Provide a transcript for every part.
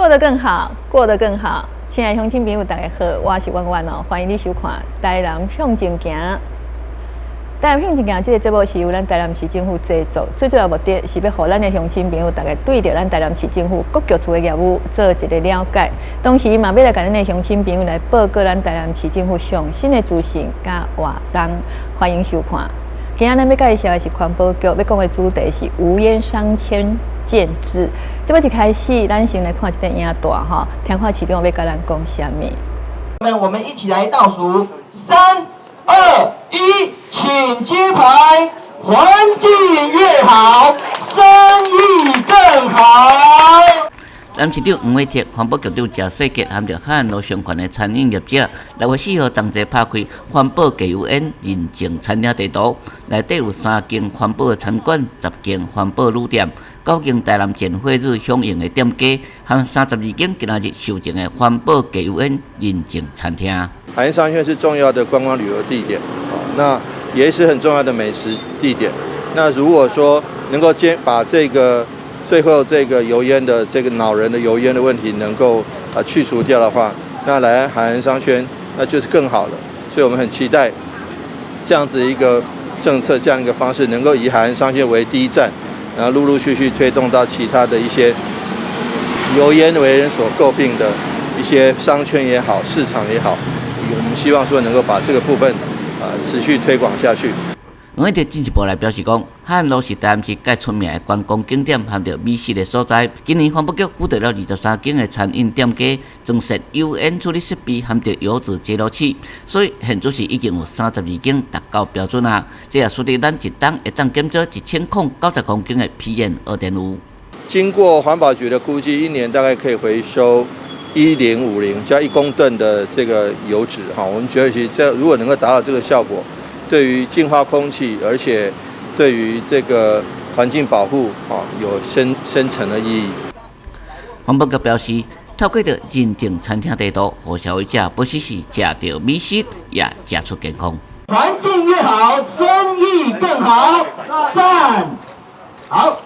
過得更好，過得更好。親愛鄉親朋友，大家好，我是婉婉哦，歡迎你收看《台南向前行》。台南向前行這个節目是由咱台南市政府製作，最主要目的是欲予咱的鄉親朋友，逐家對著咱台南市政府各局處的業務做一个了解，同時嘛欲來共咱的鄉親朋友來報告咱台南市政府上新的資訊佮活動，歡迎收看。今仔咱欲介紹的是環保局，欲講的主題是無煙商圈建置。這擺一開始，咱先來看這个影帶吼，聽看市長欲共咱講啥物。我們一起來倒數，三、二、一，請揭牌。環境越好，生意更好。南市長黃偉哲、環保局長謝世傑含著海岸路商圈的餐飲業者，6月4號同齊拍開環保加油煙認證餐廳地圖，內底有三間環保的餐館、10間環保旅店、九間台南減廢日響應的店家，含32間今仔日受證的環保加油煙認證餐廳。海岸商圈是重要的觀光旅遊地點，那也是很重要的美食地點。那如果說能夠先把這個最後這個油煙的這個惱人的油煙的問題能夠去除掉的話，那來海岸商圈那就是更好了。所以我們很期待這樣子一個政策，這樣一個方式，能夠以海岸商圈為第一站，然後陸陸續續推動到其他的一些油煙為人所詬病的一些商圈也好，市場也好，我們希望說能夠把這個部分持續推廣下去。黃偉哲進一步來表示講，海岸路是台南市蓋出名的觀光景點含著美食的所在。今年環保局輔導了23間的餐飲店家，裝設油煙處理設備含著油脂揭露器，所以現在是已經有32間達到標準啊。這也使得咱一冬會當減少1090公斤的 PM 2.5。經過環保局的估計，一年大概可以回收1050加1公噸的這個油脂哈。我們覺得其實這如果能夠達到這個效果，對於淨化空氣，而且對於這個環境保護啊，有深深層的意義。環保局表示，透過著認證餐廳制度，予消費者不只是食著美食，也食出健康。環境越好，生意更好，讚！好。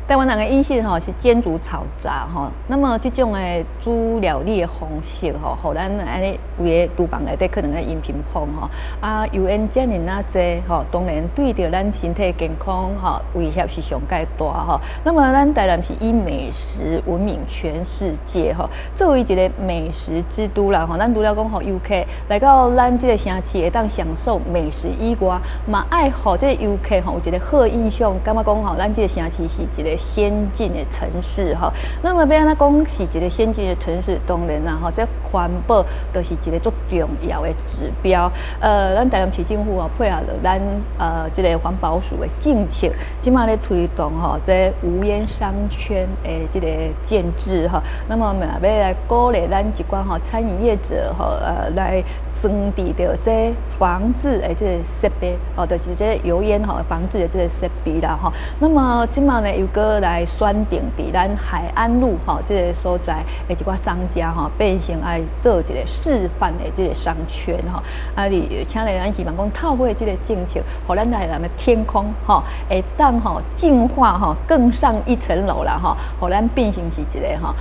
台灣人的飲食吼是煎煮炒炸吼，那麼這種的煮料理的方式吼，予咱按呢規个廚房內底可能咧熒屏風吼，啊油煙遮爾仔濟吼，當然對著咱身體健康吼威脅是上蓋大吼。那麼咱台南是以美食聞名全世界吼，作為一个美食之都啦吼，咱除了講予遊客來到咱這个城市會當享受美食以外，嘛愛予這个遊客吼有一个好印象，感覺講吼咱這个城市是一个先進的城市哈，那麼欲按怎講是一个先進的城市，當然啦吼，這環保就是一个足重要的指標。咱台南市政府哦配合著咱這个環保署的政策，這馬咧推動吼這無煙商圈的這个建置哈。那麼嘛欲來鼓勵咱一寡吼餐飲業者吼來裝置著這防治的這个設備哦，就是這油煙吼防治的這个設備啦吼。那麼這馬呢又閣來選定佇咱海安路吼這个所在的一寡商家吼，變成愛做一个示範的這个商圈吼。啊，而且咧，咱希望講透過這个政策，予咱台南的天空吼會當吼淨化吼更上一層樓啦吼，予咱變成是一个吼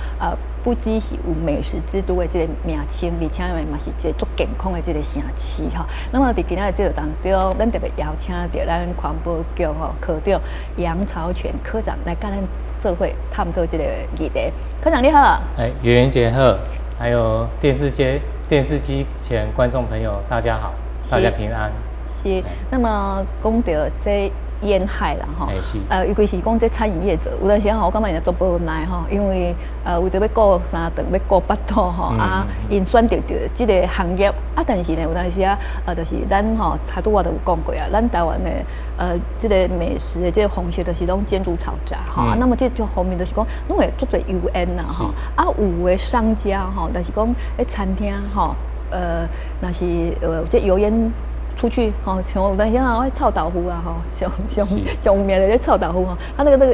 不只是有美食之都的這个名稱，而且嘛是一个足健康的這个城市吼。那麼佇今仔日節目當中，咱特別邀請著咱環保局吼科長楊朝全科長來共咱做伙探討這个議題。科長你好。哎，圓圓姐好，還有電視機前觀眾朋友，大家好，大家平安。是，那麼講著這煙害啦吼，尤其是講這餐飲業者，有當時吼，我感覺𪜶足無奈吼，因為為著欲顧三頓，欲顧腹肚吼，啊，𪜶選擇著這个行業，啊，但是呢，有當時啊，就是咱吼，頭拄仔都有講過啊，咱台灣的這个美食的這个方式，就是攏煎煮炒炸吼，啊，那麼這種方面就是講，攏會足濟油煙啦吼，啊，有的商家吼，但是講咧餐廳吼，若是這油煙。出去吼，像有當時啊，臭豆腐啊，吼，上上上有名的咧臭豆腐吼，它那個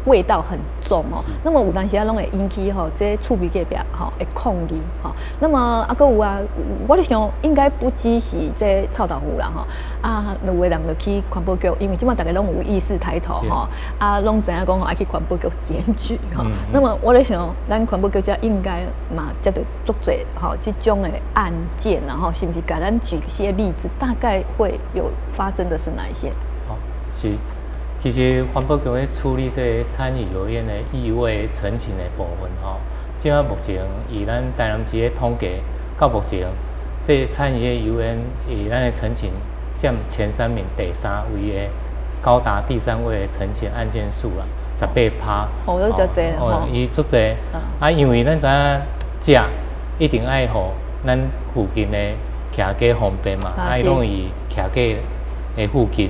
味道很重哦。那麼有當時啊，攏會引起吼這厝邊隔壁吼會抗議吼。那麼啊，閣有啊，我咧想應該不只是這臭豆腐啦吼。啊，有的人就去環保局，因為這擺逐家攏有意識抬頭吼，啊，攏知影講吼愛去環保局檢舉吼。那麼我咧想，咱環保局遮應該嘛接著足濟吼這種的案件，然後是毋是共咱舉些例子？大概會有發生的是哪一些？哦，是，其實環保局咧處理這個餐飲油煙的異味陳情的部分吼，這擺目前以咱台南市的統計，到目前這個餐飲的油煙以咱的陳情佔前三名，第三位的高達第三位的陳情案件數啦，18趴。哦，都真濟。哦，伊足濟。啊，因為咱知影食一定愛予咱附近的徛家方便嘛，啊，伊攏佇徛家的附近，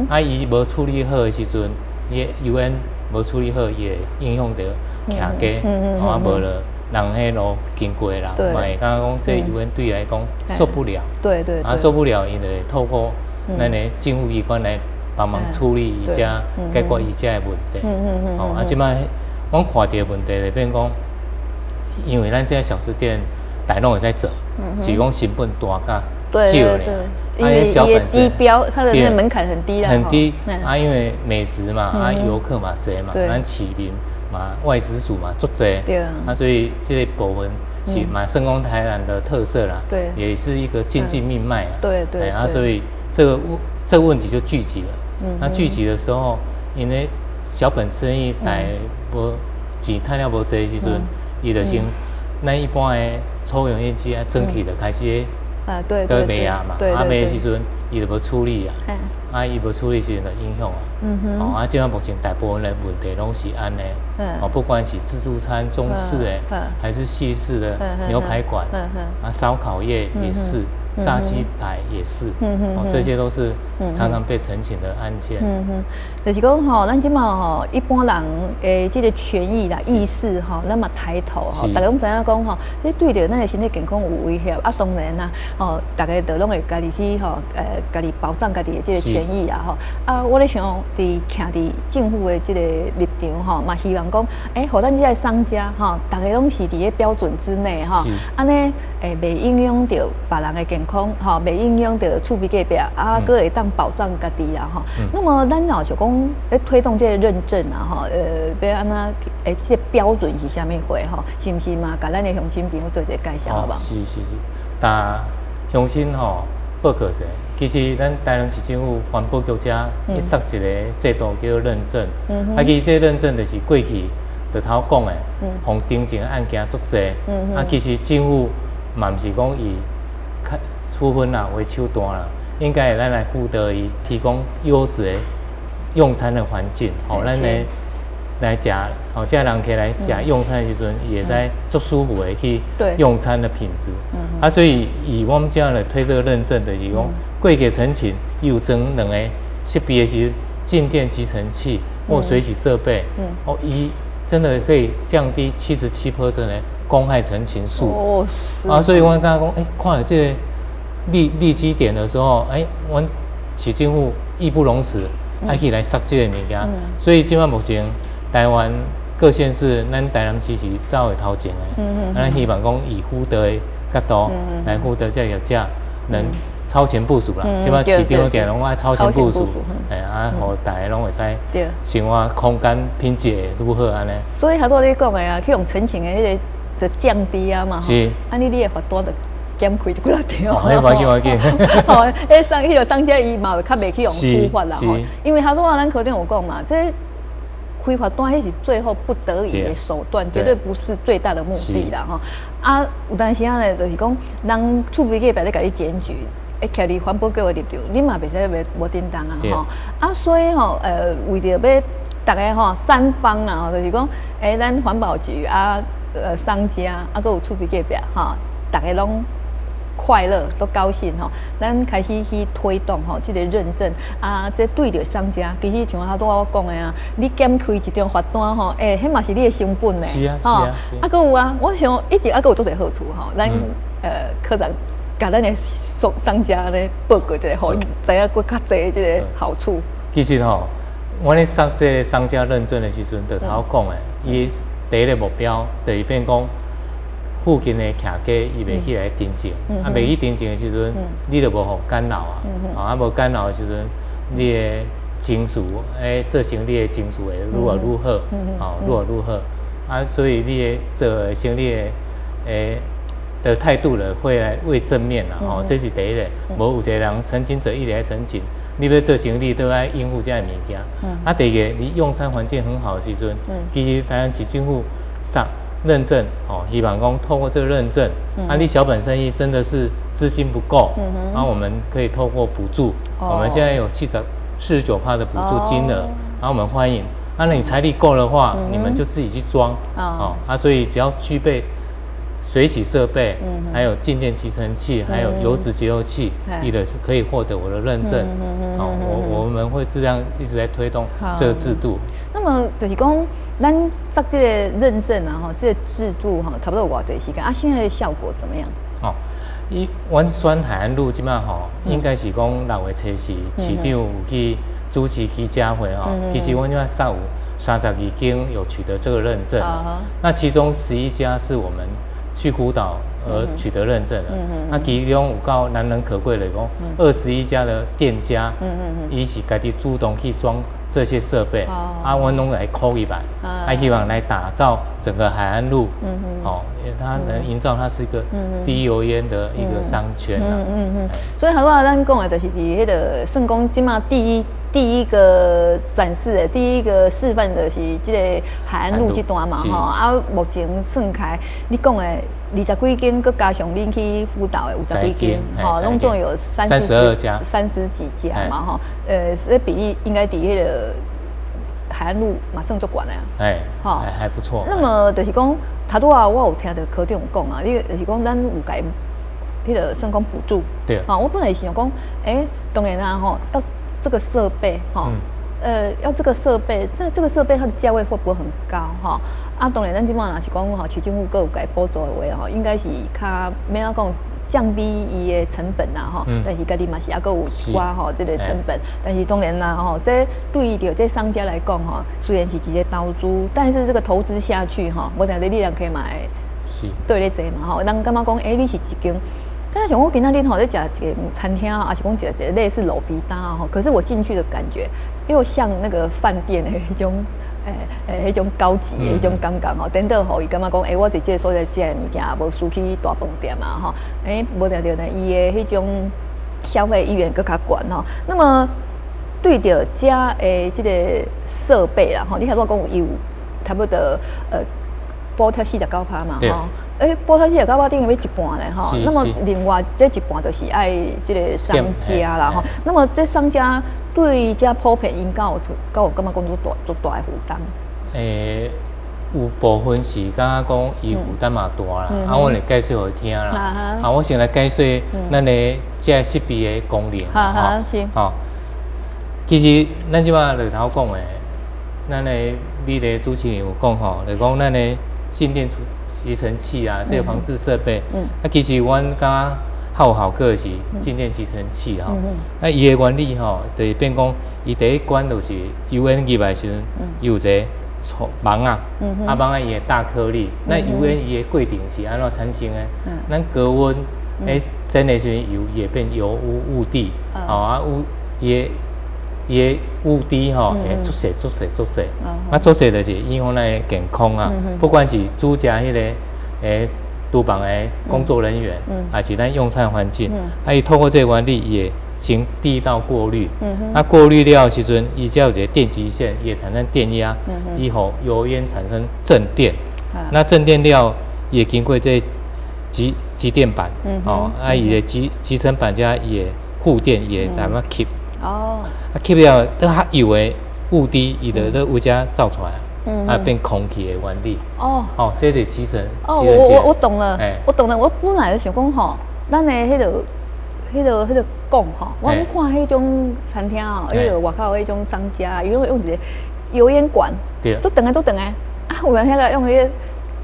啊，伊無處理好的時陣，伊油煙無處理好，伊會影響著徛家，啊，無了人彼路經過的人，嘛會感覺講這油煙對伊來講受不了，啊，受不了，伊就會透過咱的政府機關來幫忙處理伊遮解決伊遮的問題。哦，啊，這擺阮看著的問題就變講，因為咱這小吃店大攏會使做，是講成本大佮少咧，因為小本低標，它的那個門檻很低啦，很低啊，因為美食嘛，啊遊客嘛濟嘛，咱市民嘛外食族嘛足濟，啊，所以這個部分是嘛，算講台南的特色啦，也是一個經濟命脈啦，啊，所以這個問題就聚集了，那聚集的時候，因為小本生意大無錢趁了無濟的時陣，伊就先咱一般的抽油煙機啊，蒸汽就開始都賣啊嘛，啊賣的時陣，伊就無處理啊，啊伊無處理時陣就影響啊。哦，啊，這擺目前大部分的問題攏是按呢，哦，不管是自助餐、中式的，還是西式的牛排館，啊，燒烤業也是，炸雞排也是，哦，這些都是常常被陳情的案件。嗯哼，就是講吼，咱這擺吼，一般人的這個權益啦、意識吼，咱嘛抬頭吼，逐家攏知影講吼，你對著咱的身體健康有威脅啊，當然啦，吼，逐家就攏會家己去吼，家己保障家己的這個權益啦，吼。啊，我咧想，佇徛佇政府的這個立場吼，嘛希望講，欸，予咱這个商家吼，逐家攏是佇咧標準之內吼，按呢，袂影響著別人的健康，吼，袂影響著厝邊隔壁，啊，閣會當保障家己啦，吼。那麼咱若就講咧推動這個認證啊，吼，欲按怎，欸，這個標準是啥物貨吼？是毋是嘛？共咱的鄉親朋友做一個介紹好無？是是是，但鄉親吼報告者，其實咱台南市政府環保局遮去設一個制度叫做認證，啊，其實這認證就是過去就頭講的，予陳情案件足濟，啊，其實政府嘛毋是講以處分啊為手段啦，應該會咱來輔導伊提供優質的用餐的環境，予咱的來食，吼，這人客來食用餐的時陣，伊會使足舒服的去用餐的品質。啊，所以以我們這樣來推這個認證，就是講過去陳情，伊有裝兩个設備的是靜電集塵器或水洗設備，哦，伊真的可以降低77% 的公害陳情數。哦，是。啊，所以我感覺講，欸，看著這個利基點的時候，欸，阮市政府義不容辭，愛去來設這個物件。所以這擺目前台灣各縣市，咱台南市是走佇頭前的。咱希望講以輔導的角度來輔導這個業者，能超前部署啦。這擺市長定攏愛超前部署，哎啊，予大家攏會使生活空間品質會愈好按呢。所以頭拄仔你講的啊，去予陳情的彼個的降低啊嘛，按呢你的罰單就減開一幾仔張。哦，無要緊無要緊。吼，彼商彼個商家伊嘛會較袂去予處罰啦吼，因為頭拄仔咱科長有講嘛，這開罰單彼是最後不得已的手段，絕對不是最大的目的啦吼。啊，有當時仔呢，就是講人厝邊隔壁咧共你檢舉，會徛佇環保局的立場，你嘛袂使袂無叮當啊吼。啊，所以吼，為著欲逐家吼三方啦吼，就是講，欸，咱環保局啊，商家啊，閣有厝邊隔壁吼，逐家攏快樂都高興吼，咱開始去推動吼，這個認證啊，這對著商家，其實像頭拄仔我講的啊，你減開一張罰單吼，欸，彼嘛是你的成本呢。是啊，是啊。啊，閣有啊，我想一定啊，閣有足濟好處吼。咱科長共咱的商家咧報告一下，予𪜶知影閣較濟這个好處。其實吼，阮咧上這个商家認證的時陣，就頭講的，伊第一个目標就是變講附近的徛家伊袂起來停證，啊袂去停證的時陣，你就無予干擾啊，啊無干擾的時陣，你的情緒，做生意的情緒會愈來愈好，哦，愈來愈好，啊，所以你的做生意的的態度咧會來為正面啦，吼，這是第一个。無有一个人陳情者一直愛陳情，你欲做生意都愛應付這个物件。啊，第二个，你用餐環境很好的時陣，其實台南市政府上認證，哦，希望講透過這個認證，啊，你小本生意真的是資金不夠，然後我們可以透過補助，我們現在有49%的補助金額，然後我們歡迎。啊，那你財力夠的話，你們就自己去裝，哦，啊，所以只要具備水洗設備，還有靜電集塵器，還有油脂節油器，伊就可以獲得我的認證。哦，我們會這樣一直在推動這個制度。那麼就是講，咱設這個認證啊，吼，這個制度哈，差不多有偌濟時間啊？現在效果怎麼樣？哦，伊阮選海岸路這擺吼，應該是講6月初四市長有去主持記者會吼，其實阮這擺上有32間有取得這個認證，那其中11家是我們去輔導而取得認證的，那其中有夠難能可貴的講，21家的店家，伊是家己主動去裝這些設備，啊，阮攏來鼓伊吧，啊，希望來打造整個海岸路，哦，它能營造它是一個低油煙的一個商圈。所以頭拄仔咱講的就是佇彼个算講這馬第一個展示的第一個示範的是這個海岸路這段嘛吼，啊，目前算起來，你講的20幾間，閣加上恁去輔導的有十幾間，吼，攏總有三 32家，三十幾家嘛吼，這比例應該佇彼个海岸路嘛算足懸的啊，哎，吼，還不錯。那麼就是講，頭拄仔我有聽著科長講啊，你就是講咱有共彼个算講補助，啊，我本來是想講，欸，當然啊吼，要這個設備哈，要這個設備，這個設備它的價位會不會很高哈？啊，當然咱這擺若是講吼，市政府閣有共補助的話吼，應該是較免怎講降低伊的成本啦吼。但是家己嘛是猶閣有一寡吼這个成本，但是當然啦吼，這對著這商家來講吼，雖然是一個投資，但是這個投資下去吼，無定你人客嘛會對咧濟嘛吼，人感覺講，欸，你是一間。敢若像我今仔日吼咧食一个餐廳啊，抑是講一个類似路邊攤吼，可是我進去的感覺又像那個飯店的彼種，彼種高級的彼種感覺吼。顛倒予伊感覺講，欸，我佇這个所在食的物件，無輸去大飯店嘛吼。欸，無定著呢，伊的彼種消費意願閣較懸吼。那麼對著遮的這个設備啦吼，你頭拄仔講有差不多補貼49%嘛吼。欸，補貼49%等於欲一半咧吼。那麼另外這一半就是愛這个商家啦吼。那麼這商家對這普遍𪜶敢有感覺講足大的負擔？欸，有部分是感覺講伊負擔嘛大啦，啊，阮會解說予伊聽啦。啊，我先來解說咱的這個設備的功能。吼，其實咱這擺就頭講的，咱的美麗主持人有講吼，就講咱的靜電除吸塵器啊，這個防治設備，啊，其實阮感覺較有效果的是靜電集塵器吼。啊，伊的原理吼，就是變講，伊第一關就是油煙入來時陣，伊有一个網仔，啊網仔伊會大顆粒。那油煙伊的過程是按怎產生的？咱高溫咧蒸的時陣，油伊會變油污霧滴，吼啊霧伊的霧滴吼會足細足細足細，啊足細就是影響咱的健康啊。不管是煮食彼个廚房的工作人員，還是咱用餐環境，啊伊透過這個原理，伊會先第一道過濾，啊過濾了時陣，伊才有一個電極線，伊會產生電壓，伊予油煙產生正電，那正電了，伊會經過這個集電板，哦，啊伊的集成板加伊會護電，伊會怎麼吸？啊吸了，佇較油的霧滴，伊就咧為遮走出來，啊變空氣的原理。哦，這是集成。哦，我懂了，我懂了。我本來想講吼，咱的彼个講吼，我看彼種餐廳吼，彼个外口彼種商家，伊攏用一个油煙管，足長的足長的，啊，有人彼个用彼个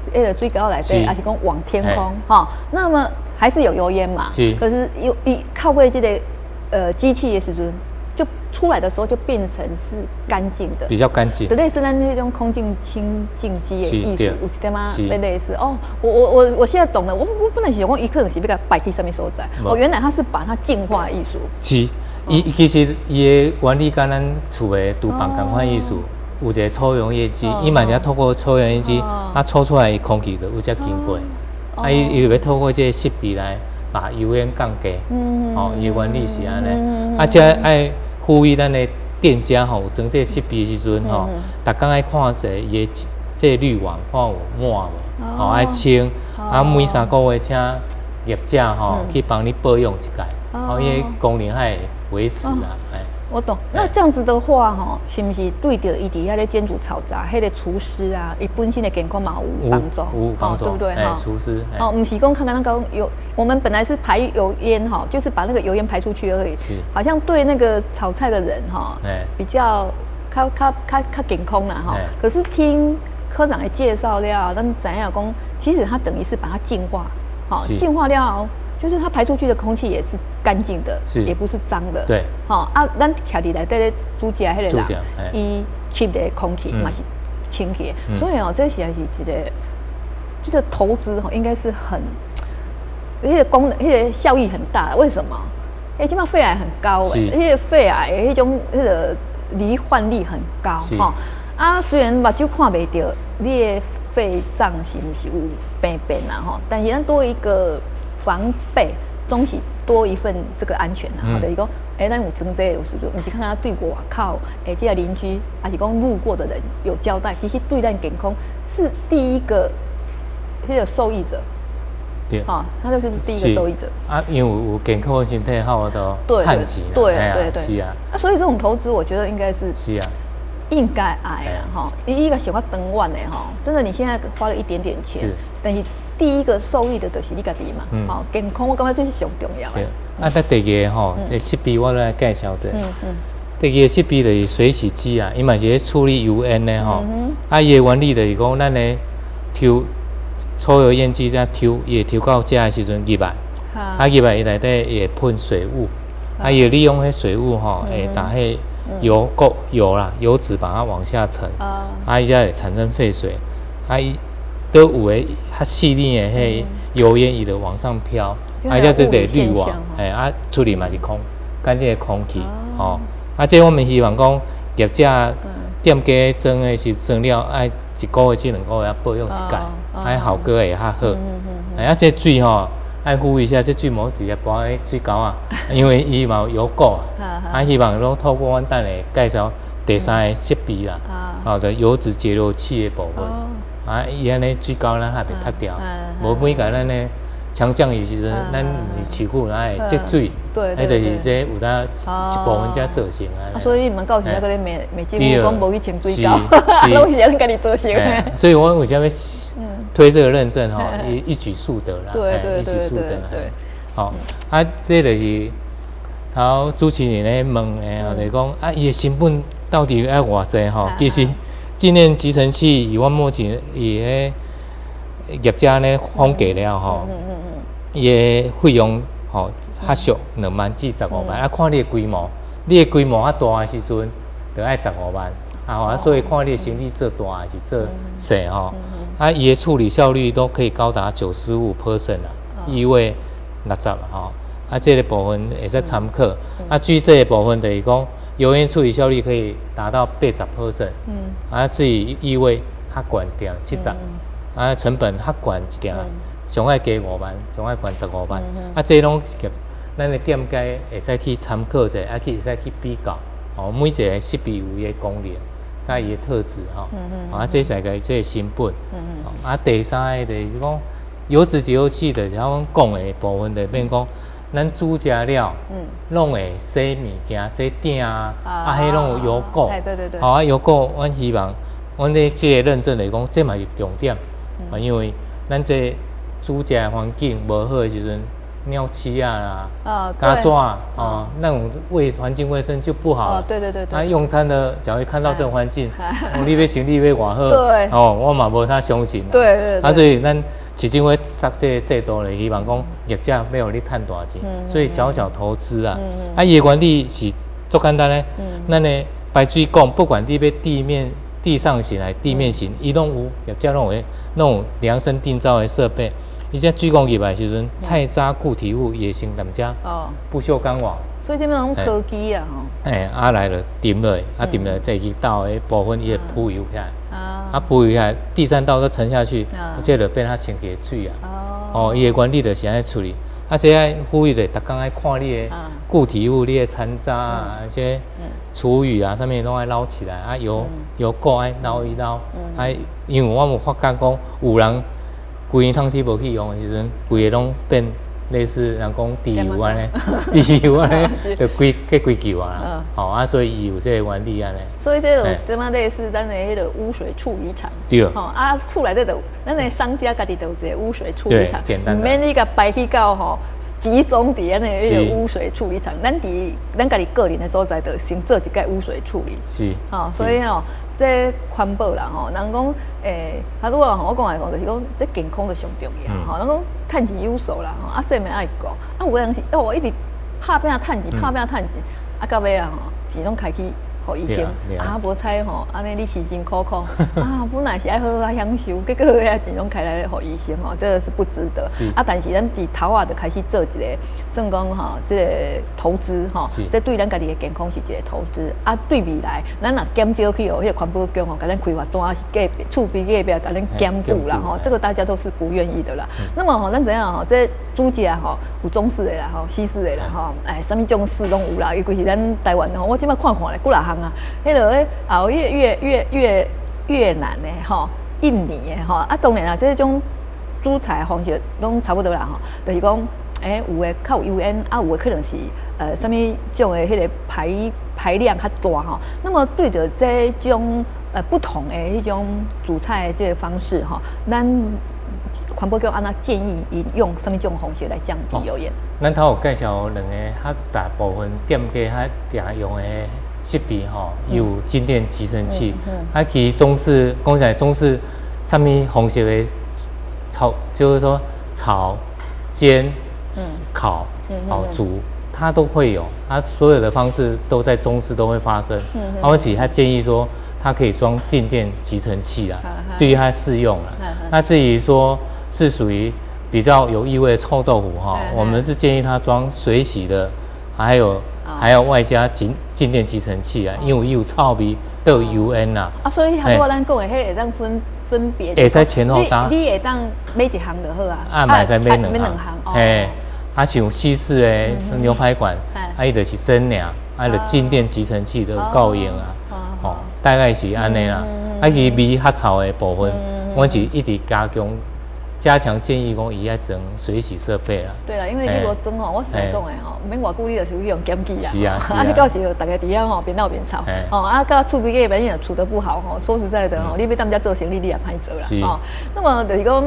彼个水溝內底，抑是講往天空吼，那麼還是有油煙嘛？是。可是有伊靠過這個機器的時陣，就出來的時候就變成是乾淨的，比較乾淨。就類似咱那種空氣清淨機的意思，有一點仔類似哦。我現在懂了，我本來是想講伊可能是欲共排去啥物所在，哦，原來他是把它淨化意思。是，伊其實伊的原理佮咱厝的廚房仝款意思，有一個抽油煙機，伊嘛是透過抽油煙機，啊抽出來的空氣就有才經過，啊伊伊欲透過這個設備來把油煙降低，哦，伊的原理是按呢，啊這愛呼籲咱的店家吼，有裝這個設備的時陣吼，逐工愛看者伊的這個濾網看有滿無，吼愛清，啊每3個月請業者吼去幫你保養一擺，哦，伊的功能愛維持啊，哎。我懂，那這樣子的話，吼，是毋是對著伊佇遐咧煎煮炒炸，彼個廚師啊，伊本身的健康嘛有幫助，有幫助，對不對？哈，廚師，哦，毋是講看剛剛講油，我們本來是排油煙哈，就是把那個油煙排出去而已，好像對那個炒菜的人哈，比較較較較較健康啦哈。可是聽科長的介紹了，咱知影講，其實它等於是把它淨化，好，淨化了。就是它排出去的空氣也是乾淨的，也不是髒的。好啊，咱徛佇內底咧煮食彼個人，伊吸的空氣嘛是清氣的。所以哦，這是還是一個這個投資吼，應該是很，彼個功能，彼個效益很大。為什麼？欸，這擺肺癌很高欸，彼個肺癌的彼種彼個罹患率很高吼。啊，雖然目睭看袂著你的肺臟是毋是有病變啦吼，但是咱多一個防備，總是多一份這個安全啊。就是講，欸，咱有裝這個有時陣，毋是看他對外口，欸，這個鄰居，抑是講路過的人有交代，其實對咱健康是第一個彼個受益者。好，他就是第一個受益者。啊，因為有健康的身體，好多趁錢。是啊。啊，所以這種投資，我覺得應該是應該愛啦吼，伊個想較長遠的吼，真的你現在花了一點點錢，但是第一個受益的就是你家己嘛，吼，健康我感覺這是上重要的。啊，再第二個吼，這設備我來介紹者。第二個設備就是水洗機啊，伊嘛是咧處理油煙的吼。啊，伊的原理就是講，咱咧抽抽油煙機這樣抽，伊會抽到遮的時陣入來，啊入來伊內底會噴水霧，啊伊會利用彼水霧吼，會打彼油垢油啦，油脂把它往下沉，啊伊才會產生廢水，啊伊都有的較細膩的彼油煙，伊就往上飄，啊，才這個濾網，哎啊出來嘛是空乾淨的空氣，吼，啊這我們希望講業者店家裝的是裝了愛一個月至2個月保養一擺，愛效果會較好。哎啊這水吼愛呼籲一下，這水莫直接撥佇水溝啊，因為伊嘛有油垢啊，啊希望攏透過阮等下介紹第三個設備啦，吼，就油脂截留器的部分。啊，伊按呢水溝咱還袂塞掉，無每個咱呢強降雨時陣，咱毋是市區來會積水，彼就是這有當一部分才造成啊。所以你們到時那個沒沒政府講無去清水溝，攏是咱家己造成的。所以我為啥物推這個認證吼，一舉數得啦，一舉數得。好，啊，這就是頭主持人咧問的，就是講啊，伊的成本到底愛偌濟吼？其實淨煉集塵器以阮目前伊个業者咧統計了吼，伊的費用吼較俗2萬至15萬，啊看你的規模，你的規模較大的時陣，就愛十五萬，啊，所以看你的生意做大還是做細吼，啊，伊的處理效率都可以高達95% 啊，異味60吼，啊，這個部分會使參考，啊，巨細的部分就是講油煙處理效率可以達到80%，啊，至於異味較懸一點70，啊，成本較懸一點，上愛加5萬，上愛懸15萬，啊，這攏是咱的店家會使去參考者，啊，去會使去比較，哦，每一個設備有伊的功能，佮伊的特質吼，啊，這大概這個成本，啊，第三個就是講油脂截留器的，像阮講的部分就變講，咱煮食了，攏會洗物件、洗鼎啊，啊，彼攏有油垢，吼啊，油垢，阮希望，阮咧這個認證來講，這嘛是重點，啊，因為咱這煮食環境無好的時陣，尿漆啊啦，膠紙啊，那種衛環境衛生就不好。那用餐的，假如看到這種環境，哦，你欲想你欲偌好，哦，我嘛無太相信。啊，所以咱市政府設這個制度咧，希望講業者欲予你趁大錢，所以小小投資啊，啊，伊的原理是足簡單咧，咱的排水管，不管你欲地面地上型還是地面型，伊攏有業者攏有攏有量身定造的設備。伊這水管入來時陣，菜渣固體物也先踮遮，不鏽鋼網。所以這種科技啊，吼。欸，啊來了，沉落，啊沉落再去倒的部分，伊會浮游起來。啊，浮游起來，第三道都沉下去，這就變較清潔的水啊。哦，伊的原理就是按呢處理。啊，這愛呼籲的，逐工愛看你的固體物、你的殘渣啊，這廚餘啊，啥物攏愛撈起來。啊，油油垢愛撈一撈。啊，因為我有發覺講，有人規年桶鐵無去用的時陣，規个攏變類似人講豬油按呢，豬油按呢，就規計規球啊，吼啊，所以伊有這個原理按呢。所以這種什麼類似咱的彼個污水處理廠，吼啊，厝內底就咱的商家家己就有一個污水處理廠，簡單。毋免你共排去到吼集中佇按呢彼個污水處理廠，咱佇咱家己個人的所在，就先做一擺污水處理。吼，所以吼，這環保啦吼，人講欸，啊，如果我講來講，就是講這健康就上重要吼。人講趁錢有數啦吼，啊，生命愛顧，啊，有的人是哦，我一直拍拼趁錢，拍拼趁錢，啊，到尾啊吼，錢攏開去予醫生，啊，無彩吼，按呢你辛辛苦苦，啊，本來是愛好好享受，結果遐錢攏開來予醫生吼，這個是不值得。啊，但是咱佇頭仔就開始做一個，算講吼，這個投資吼，這對咱家己的健康是一個投資。啊，對未來，咱若減少去予彼個環保局吼，共咱開罰單，是隔壁厝邊隔壁共咱檢舉啦吼，這個大家都是不願意的啦。那麼吼，咱知影吼，這煮食吼有中式的啦吼，西式的啦吼，哎，啥物種式攏有啦。尤其是咱台灣吼，我這擺看看咧，幾若項啊，彼個欸，啊越越越越越南的吼，印尼的吼，啊，當然啊，這種煮菜方式攏差不多啦吼，就是講，欸，有的較有油煙，啊，有的可能是啥物種的彼個排量較大吼。那麼對著這種不同的彼種煮菜的這個方式吼，咱環保局按怎建議𪜶用啥物種方式來降低油煙？咱頭有介紹兩個較大部分店家較常用的設備吼，有靜電集塵器。啊，其實中式講起來，中式啥物方式的炒，就是說炒、煎、烤、哦煮，它都會有，它所有的方式都在中式都會發生。而且他建議說，它可以裝靜電集塵器啊，對於它適用了。那至於說是屬於比較有異味的臭豆腐哈，我們是建議他裝水洗的，還有外加靜電集塵器啊，因為有臭味都有油煙呐。啊，所以頭拄咱講的彼會當分別，會使前後搭。你會當買一項就好啊。啊，嘛會使買兩項。嘿，啊，像西式的牛排館，啊，伊就是蒸爾，啊，就靜電集塵器都夠用啊。哦，大概是按呢啦。啊，其味較臭的部分，我是一直加強建議講伊愛裝水洗設備啦。對啦，因為你無裝吼，我實在講的吼，毋免偌久你就是去予檢舉啊。是啊，啊，你到時候逐家佇遐吼邊鬧邊吵，吼啊，佮厝邊隔壁你若處得不好吼，說實在的吼，你欲踮遮做生意，你也歹做啦。吼，那麼就是講，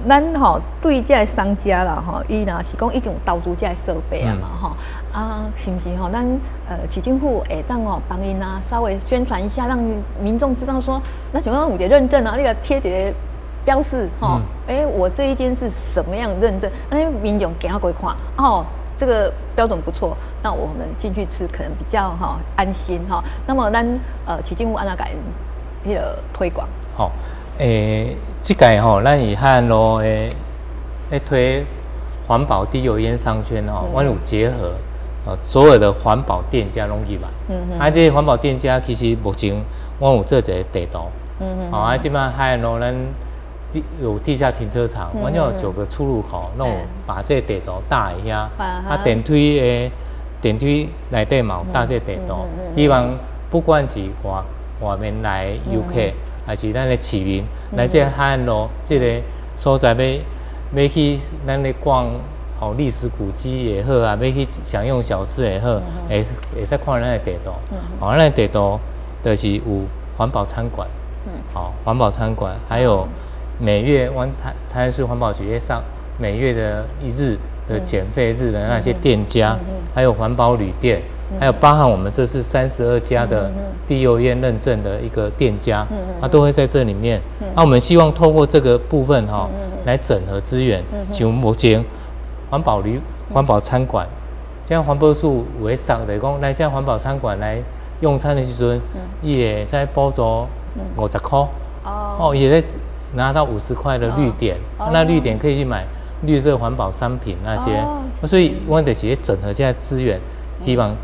咱吼對這个商家啦吼，伊若是講已經有投資這个設備啊嘛吼，啊，是毋是吼？咱市政府會當吼幫𪜶啊，稍微宣傳一下，讓民眾知道說，那像講有一個認證啊，你共貼一個標示吼，欸，我這一間是什麼樣認證？那民眾行過看哦，這個標準不錯，那我們進去吃可能比較哈安心哈。那麼咱市政府按怎共彼個推廣？好，欸，這屆吼，咱以海岸路的咧推環保低油煙商圈吼，阮有結合所有的環保店家攏入來。啊，這個環保店家其實目前阮有做一個地圖。好，啊，這擺海岸路咱有地下停車場，阮有9個出入口，攏有把這個地圖搭佇遐。啊，電梯內底嘛有搭這個地圖，希望不管是外面來遊客，還是咱的市民來這海岸路這個所在，欲去咱咧逛哦歷史古蹟也好啊，欲去享用小吃也好，會使看咱的地圖。哦，咱的地圖就是有環保餐館，好，環保餐館，還有每月阮台南市環保局會上每月的一日的減廢日的那些店家，還有環保旅店，還有包含我們這次32家的低油煙認證的一個店家，啊，都會在這裡面。那我們希望透過這個部分哈，來整合資源。像目前環保旅、環保餐館，像環保署有咧送，就是講來這環保餐館來用餐的時陣，伊會使補助50塊。哦，也在拿到50塊的綠點，那綠點可以去買綠色環保商品那些。所以阮就是整合這些資源，希望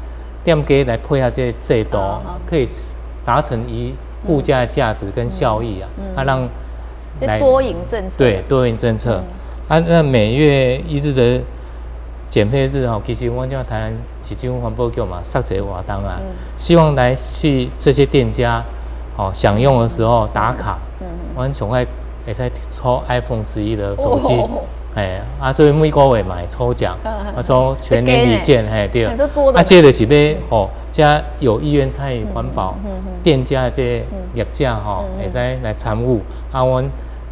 店家來配合這個制度，可以達成一附加的價值跟效益啊，啊讓來多贏政策。對，多贏政策。啊，那每月一日的減廢日吼，其實阮這台南市政府環保局嘛，設一個活動啊，希望來去這些店家，哦，享用的時候打卡，阮上愛會使抽 iPhone 11的手機，哎，啊，所以每個月嘛會抽獎，啊，抽全年禮券，嘿，對，啊，這就是欲予遮有意願參與環保店家的這業者吼，會使來參與，啊，阮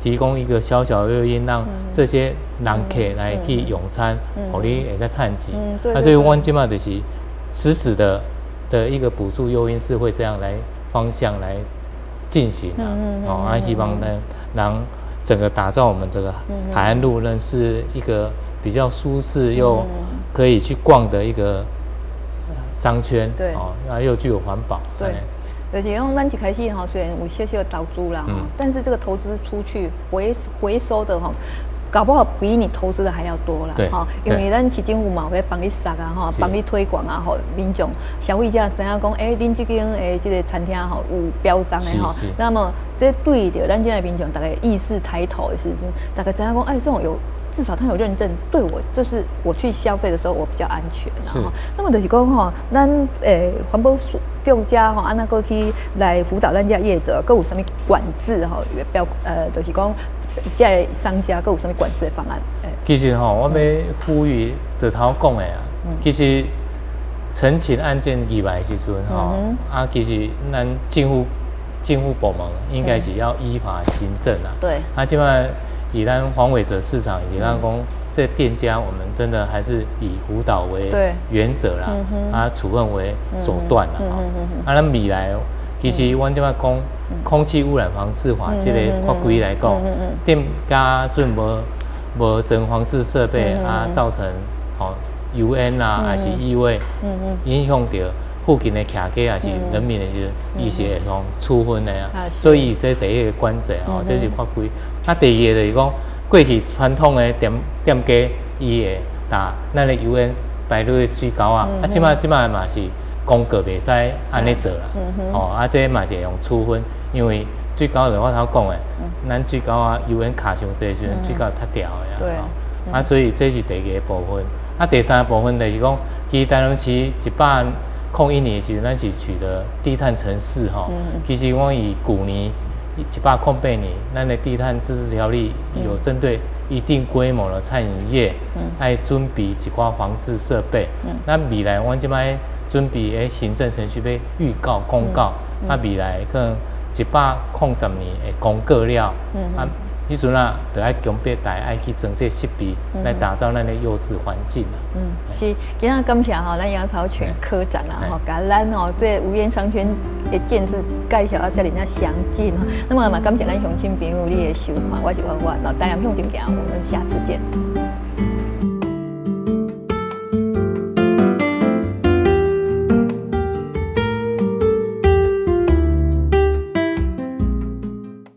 提供一個小小的誘因，讓這些人客來去用餐，予你會使趁錢。啊，所以阮這馬就是實質的一個補助誘因是會這樣來方向來進行啊。哦，啊，希望呢，讓整個打造我們這個海岸路呢，是一個比較舒適又可以去逛的一個商圈。哦，啊，又具有環保。對。就是講，咱一開始吼，雖然有小小的投資啦，但是這個投資出去回收的吼，搞不好比你投資的還要多啦，哈，因為咱市政府嘛會幫你殺啊，哈，幫你推廣啊，吼，民眾消費者知影講，欸，恁這間的這個餐廳吼有標章的吼，那麼這對著咱這個民眾大家意識抬頭的時陣，大家知影講，欸，這種有至少他有認證，對我就是我去消費的時候我比較安全啦。那麼就是講吼，咱環保署局遮吼，按怎閣去來輔導咱這業者，閣有啥物管制吼？標就是講這個商家閣有啥物管制的方案？其實吼，我欲呼籲就頭講的啊，其實陳情案件入來的時陣吼，啊，其實咱政府部門應該是要依法行政啊。啊，這擺以咱黃偉哲市長以及咱講這店家，我們真的還是以輔導為原則啦，啊，處分為手段啦。啊，咱未來其實阮這擺講空氣污染防治法這個法規來講，店家準無裝防治設備啊，造成吼油煙啊，還是異味影響著附近的徛家，還是人民的時陣，伊是會予處分的啊。所以這第一個管制吼，這是法規。啊，第二個就是講，過去傳統的店家，伊會打咱的油煙排入去水溝啊，啊，這擺嘛是公告袂使按呢做啦。哦，啊，這嘛是會用處分，因為水溝就我頭講的，咱水溝啊油煙卡傷濟時陣，水溝塌掉的啊。啊，所以這是第二個部分。啊，第三個部分就是講，其實台南市101年的時陣，咱是取得低碳城市吼。其實阮以舊年108年，咱的低碳自治條例有針對一定規模的餐飲業，愛準備一寡防治設備。那未來阮這擺準備的行政程序欲預告公告，啊，未來可能110年會公告了，啊，彼陣啊，就愛強迫大家愛去裝這設備，來打造咱的優質環境啊。嗯，是，今仔感謝吼，咱楊朝全科長啊，吼，共咱吼這無煙商圈的建置介紹啊，遮爾仔詳盡。那麼嘛，感謝咱鄉親朋友你的收看，我是婉婉，台南向前行，我們下次見。